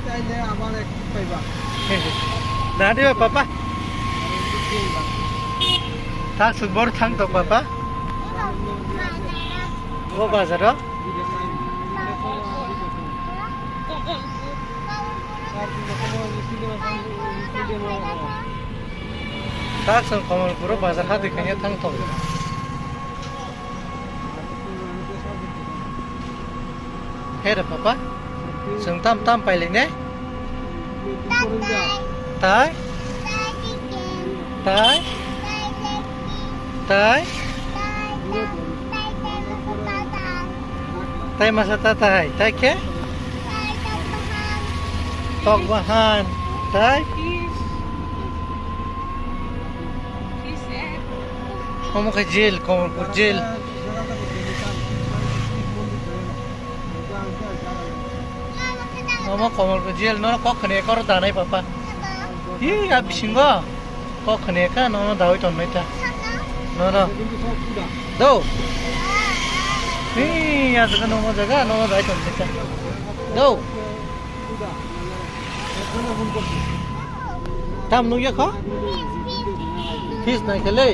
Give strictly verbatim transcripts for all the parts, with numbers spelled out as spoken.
Taile abar ek paiba. Na diba papa? Thak suk bor thang tok papa. O bazar o. Thak suk Kamalpur o bazar hati kanya thang tok. He re papa, chwng tam tam pailai ne? Tai? Tai? Tai? Tai masa ta tai, tai khe? Tok bahan, tai? Omo khe jail, Kamalpur jail. Omo Kamalpur jail, no kok khne kor danai papa. Hi, a bisingo kok khne ka, no, no, dawi ton nai ta. No, no. Do. Hi, a jaga, no, no, jaga, no, no, dawi ton nai ta. Do. Tam nugya kho? Fees nai khe le.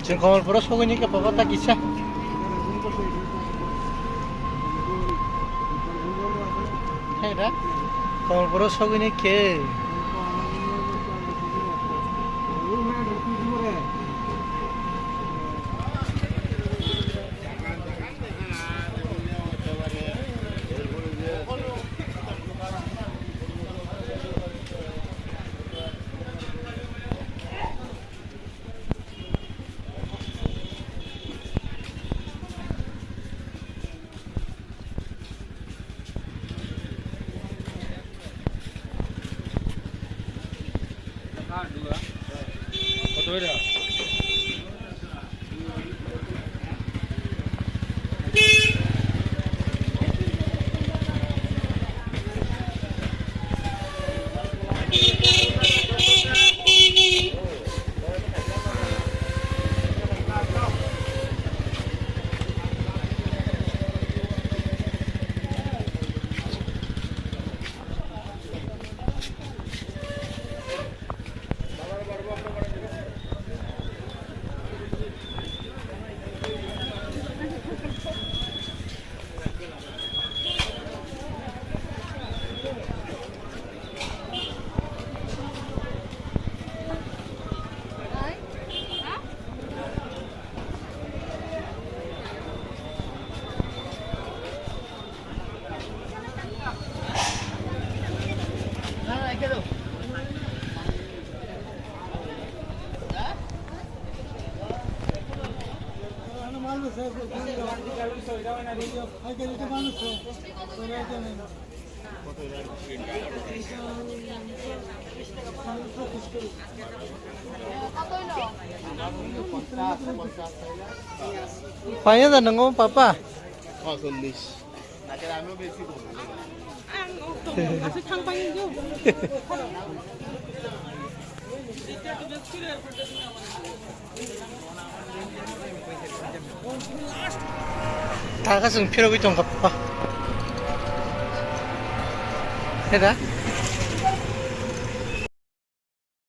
Chwng Kamalpur o sogwi ni khe papa ta kisa. Hai da? Kamalpur o sogwi ni khe. Paina da nango papa. Ang okto aswk thang painai do. Taka chwng phirogwi tongkha papa. Heda?